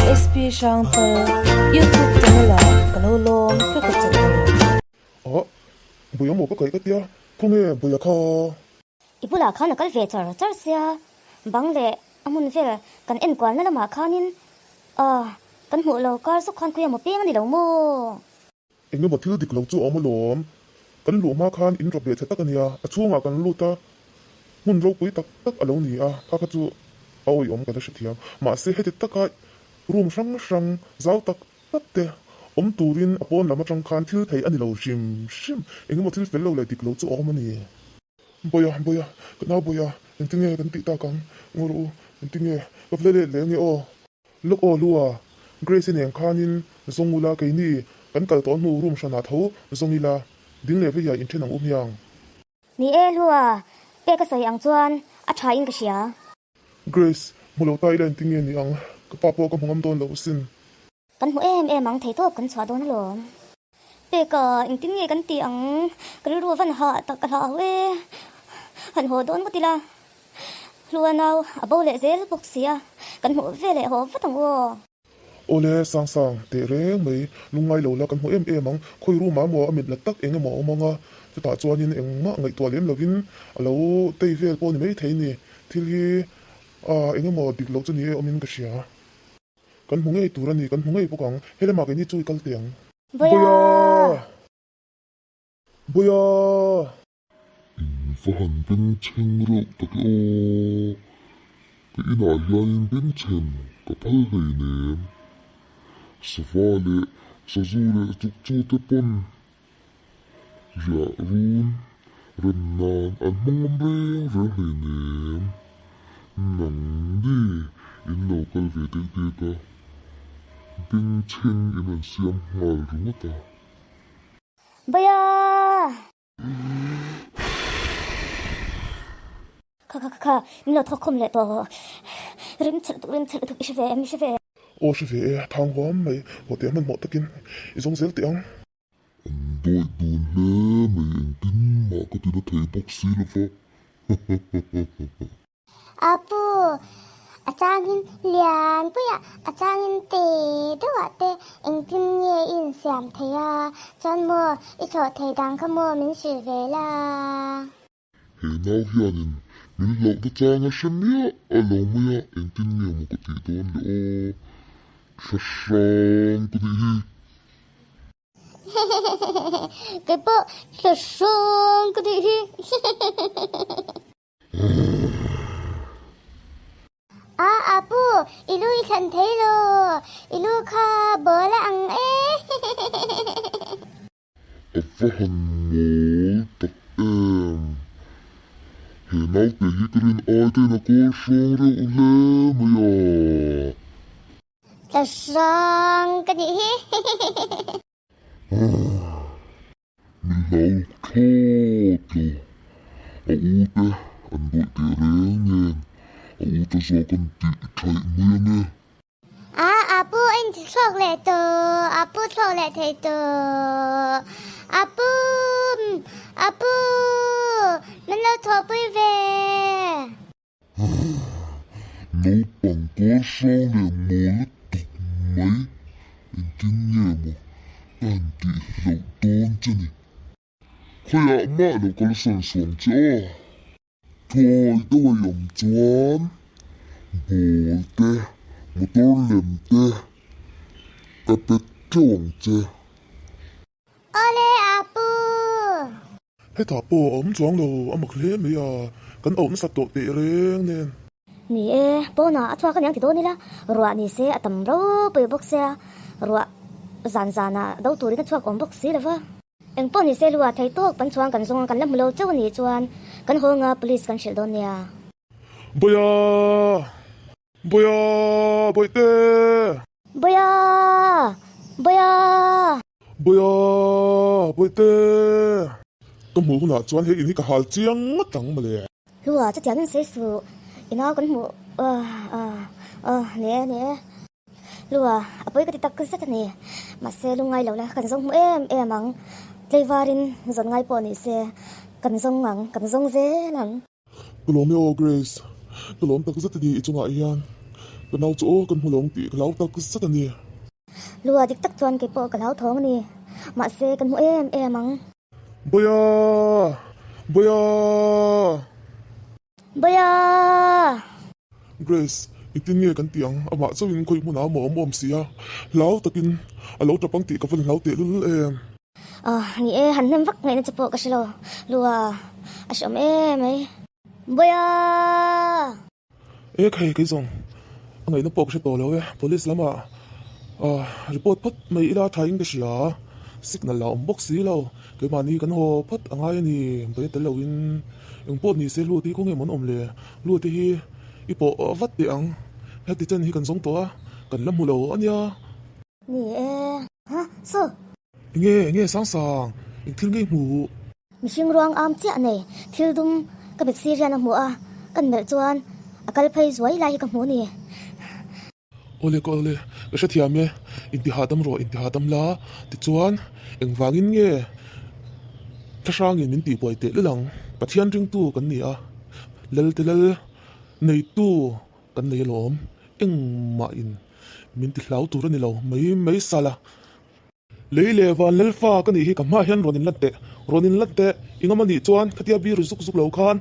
SP Hrangchal YouTube channel ah ka lo lawm vek a che u. Ah, Buia maw ka kaih ka tia, khawnge Buia kha? I bulah khan a kal ve char char sia, bang leh a hmun vel kan enkualna lamah khanin ah kan hmuh lo kar zuk khan khawi emaw peng a ni lo maw? Eng emaw thil dik lo chu a awm alawm. Kan luh hma khan in rawp leh tha tak a nia, a chhungah kan lut a, hmun ropui tak tak a lo ni a, kha kha chu a awihawm ka la hrethiam. Mahse heti taka room hrang hrang zau tak tak te awm turin a pawn lam atang khan thil thei a ni lo hrim hrim. Eng emaw thil fel lo leh dik lo chu a awm a ni. Bawiha, Bawiha, ka nau Bawiha, engtin nge kan tih tak ang? Ngaw rawh u, engtin nge? Ka vle let leh ange aw. Lawk aw Lua, Grace-i nen khanin zawng ula keini kan kal tawh hnu room hranah tho zawng ila, ding leh veiah inthen ang u hmiang. Ni e Lua, pek a sawi ang chuan a tha in ka hria. Grace, hmu lo ta ila engtin nge ni ang, ka pa pawh ka hmu ngam dawn lo asin. Kan hmu em em ang thei tawp kan chhuah dawn alawm. Peka, engtin nge kan tih ang? Ka rilru a van hah tak a hlau e. Han haw dawn ngawt ila. Hlua nau a bo leh zel bawk si a, kan hmuh ve leh haw vat ang u aw. Awle, Sang Sang, teh reng mai, lungngai lo la kan hmu em em ang. Khawi room ah emaw a mit la tak eng emaw a awm ang a, chutah chuanin engmah ngaihtuah lem lovin a lo tei vel pawh ni maithei ni. Thil hi eng emaw dik loh chu ni e awmin ka hria. Kan hmu ngei tur a ni, kan hmu ngei bawk ang. He lamah keini chu i kal teh ang. Bawia! Bawia! In va han bengchheng reuh tak e aw. Ka inah hianin bengchhen ka phal hleinem. Sava leh sazu leh chukchu te pawn riah run rem nan an hmang awm reng reng hleinem. Nang ni in lo kal ve dek dek a, bengchheng in rawn siam nghal ringawt a. Baya! Kha kha kha kha, min lo thawk khawm leh tawh. Rim chhelh lutuk, rim chhelh lutuk, i hre ve em, i hre ve em? Aw hre ve e, thang huam mai, haw teh hmanhmawh takin i zawng zel teh ang. An dawih dun hle mai engtin mah ka ti na thei bawk si lo va. Apu, a changin Lianpuia, a changin te deuhah te engtin nge i insiam thei a, chuan maw i thlawh thei dang kha maw min hrilh ve la? He nau hianin min hlauhna chang a hre miah a lo mai a, engtin nge maw ka tih dawn le aw, thla hrang ka nih hi. Kei pawh thla hrang ka nih hi. A apu, i lu i thlan thei lo, i lu kha ball a ang e. A va han mawl tak em. He naute hi ka rin ai te in a kawl hrawng reuh hle mai a. Tla hrang ka nih hi. Min hlau thlawt lo. A u te an dawih teh reng nen a u ta zawk an tih thaih mai ange. A apu a inti thlawk leh tawh, apu thlawk leh thei tawh. Apu, apu, min lo thawhpui ve. Naupang kawl hrang leh mawl lutuk mai engtin nge maw ka han tih hlauh dawn che ni. Khawiah mah lo kal sawn suang che aw. Thuawi deuh a i awm chuan ball te, motor lem te ka pe teuh ang che. Awle Apu! Hetah pawh a awm chuang lo, a mak hle mai a, kan auh nasa tawh teh reng nen. Ni e, pawnah a chhuak aniang ti dawn ila, ruah ni se a tam ropui bawk sia, ruah zan zanah do turin a chhuak awm bawk si lova. Eng pawh ni se lua thei tawk kan chuang kan zawng a, kan la hmu lo chauh a nih chuan kan haw anga police kan hrilh dawn nia. Bawia! Bawia! Bawihte! Bawia! Bawia! Bawia! Bawihte! Ka hmuh hunah chuan he in hi ka hal chiang ngawt ang mawle. Lua, chutiang in sawi suh. I nau kan hmuh ah ah ni e ni e. Lua, a pawi ka ti tak zet a ni. Mahse, lungngai lo la, kan zawng hmu em em ang. Tleivarin zawn ngai pawh ni se, kan zawng ang, kan zawng zel ang. Ka lawm e aw Grace, ka lawm tak zet a ni i chungah hian. Ka nau chu aw kan hmu lo ang tih ka hlau tak zet a ni. Lua dik tak chuan kei pawh ka hlau thawng a ni. Mahse kan hmu em em ang. Bawia! Bawia! Bawia! Grace, engtin nge kan tih ang? Amah chauhin khawi hmunah a maw awm awm si a, hlau takin a lo tap ang tih ka van hlau tehlul em. Ah, ni e, han hnem vak ngaihna che pawh ka hre lo. Lua, a hreawm em mai. Bawia! E khai kei zawng a ngaihna pawh ka hre tawh lo e, police lamah ah report phawt mai ila thain ka hria, signal a awm bawk si lo, keimahni kan haw phawt a ngai a ni, bai tel loin engpawh ni se lut hi khawnge mawn awm le, lut te hi i pawh vat teh ang, heti chen hi kan zawng tawh a, kan la hmu lo a nia. Ni e, ha saw. Enge enge Sangsang, eng thil ngei hmuh? Mihring ruang am chiah nei, thil dum ka mit sir hian a hmu a, kan melh chuan a kal phei zuai lai hi ka hmu a ni. Awle ka awle, ka hrethiam e, intihahdam rawh, intihahdam la, tichuan engvangin nge thlahrangin min tihbuai teh lul ang, Pathian ringtu kan ni a, Lalte Lal neitu kan nei alawm, engmahin min tihlau tur a ni lo, mai mai sala. Lei leh van Lalfa ka nih hi ka hmaah hian rawn inlat teh, rawn inlat teh, i ngam a nih chuan khatia biru zuk zuk lo khan.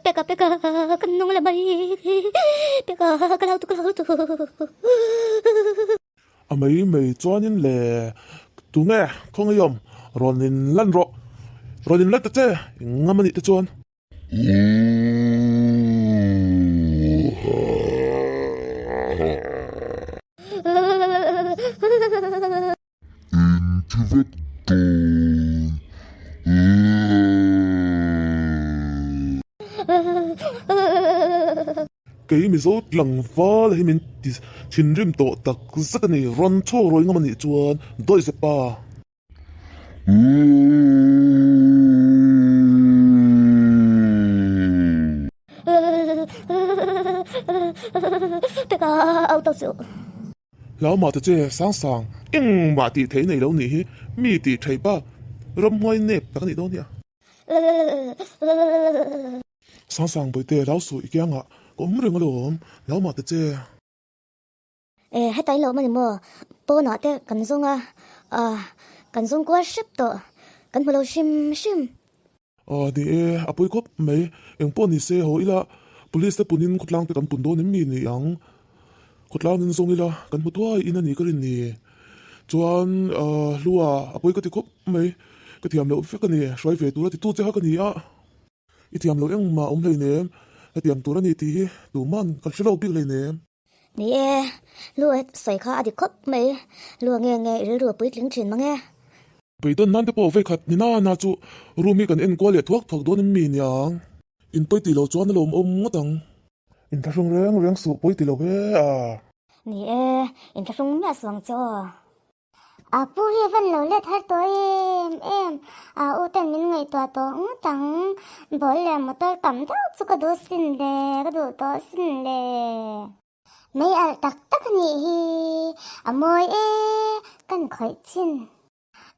Peka peka ka nung la mai peka ka lau tu ka lau tu. A mai mai chuanin le tunge khawngaih awm rawn in lan rawh, rawn in let ta che engngam anih te chuan. In thi vek dawn. Kei Mizo tlangval hi min ti thinrim tawh tak zet a ni, rawn chhuak rawi ngam a nih chuan Dawihze pa. Peka au tawh suh. Hlau mah ta che Sangsang, engmah tih theih nei lo nih hi, mi tih theih bak ramhuai nep tak a nih dawn hi a. Sangsang Bawihte hlau suh i kiangah ka awm reng alawm, hlau mah ta che. E, heta in lo awm a ni maw? Pawnah te kan zawng a, ah, kan zawng kual hrep tawh, kan hmu lo hrim hrim. Ah, ni e, a pawi khawp mai, eng pawh ni se haw ila police te punin khawtlang te kan pun dawn em mi ni ang? Khawtlang in zawng ila kan hmu thuai in a ni ka rin ni. Chuan, ah, Hlua, a pawi ka ti khawp mai, ka thiam loh vek a ni, hruai ve tura titu che kha ka ni a. I thiam loh engmah awm hleinem, hetiang tur a ni tih hi tuman kan hre lo bik hleinem. Ni e, lu sawi kha a dik khawp mai, lu nge nge i rilru a puitling thin mang e. Beidawn nan te pawh vei khat ni na na chu room hi kan enkual leh thuak thuak dawn em mi niang. In pawi tih loh chuan a lawm awm ngawt ang. Inthlahrung reng reng suh pawi ti lo e a. Ni e, inthlahrung miah suh ang che aw. A pu hi a van lo let har tawh em em, a u ten min ngaihtuah tawh ngawt ang, ball leh motor tam deuh chu ka duh sin le, ka duh tawh sin le. Mei alh tak tak a nih hi, a mawi e, kan khawih chin.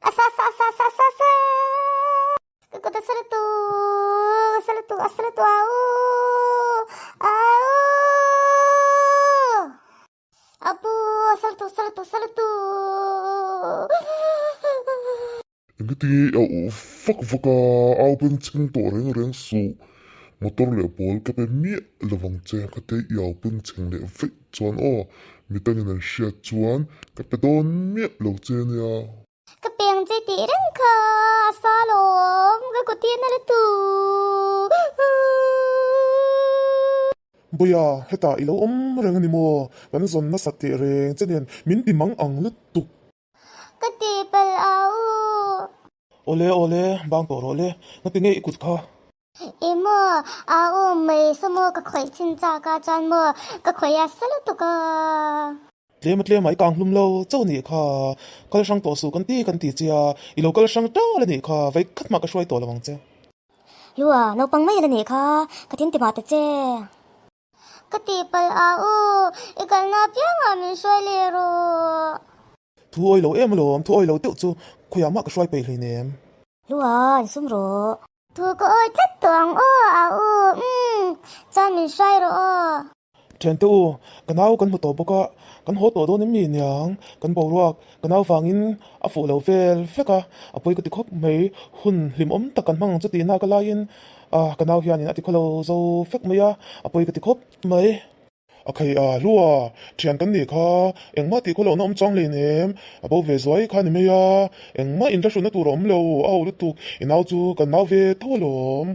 A sa sa sa sa sa sa, ka kut a sa lutuk, a sa lutuk, a sa lutuk, au, au. Apu, saltu, saltu, saltu. Engati a uh vak vak a, au bengchheng tawh reng reng suh. Motor leh ball ka pe miah lovang che, ka te i au bengchheng leh vaih chuan aw, mitangin an hriat chuan ka pe dawn miah lo che nia. Ka peng che tih reng kha a sa lawm, ka kut hi a na lutuk. Bawia, hetah i lo awm reng a ni maw? Kan zawn nasa teh reng che nen min ti mang ang lutuk. Ka ti palh au. Awle awle, bang tawh rawh le, ngati nge i kut kha? I maw, au mai saw maw ka khawih chin chak a chuan maw ka khawih a sa lutuk a. Tlem a tlem a i kang hlum lo chauh a nih kha, kal hrang tawh suh kan ti kan ti che a, i lo kal hrang tal a nih kha, vei khat mah ka hruai tawh lo ang che. Lua, naupang mai a la nih kha, ka thin ti mah ta che. Ka tihpalh a u, i kalna apiangah min hruai leh rawh. Thu awi lo em alawm, thu awi lo deuh chu khawiah mah ka hruai peih hleinem. Hlua, insum rawh. Thu ka awi tlat tawh ang aw, a u, umm, chuan min hruai rawh aw. Thiante u, ka nau kan hmu tawh bawk a, kan haw tawh dawn em mi niang? Kan boruak ka nau vangin a fuh lo vel vek a, a pawi ka ti khawp mai, hun hlimawm tak kan hmang ang chu tihna ka laiin ah ka nau hianin a ti khawlo zo vek mai a, a pawi ka ti khawp mai. A khai a hlua, thian kan nih kha, engmah tih khawlohna awm chang hleinem, a bo ve zuai kha ni mai a, engmah inhla hrutna tur a awm lo, a ho lutuk, i nau chu kan nau ve tho alawm.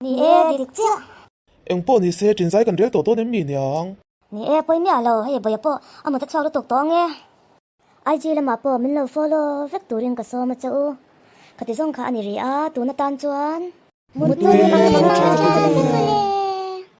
Ni e, dik chiah. Eng pawh ni se, ṭin zai kan rel tawh dawn em mi niang? Ni e, pawi miah lo, hei bawiha pawh a mut a chhuak lutuk tawh ang e. IG lamah pawh min lo follow vek turin ka sawm a che u. Khati zawng kha a ni rih a, tun atan chuan. Mutui!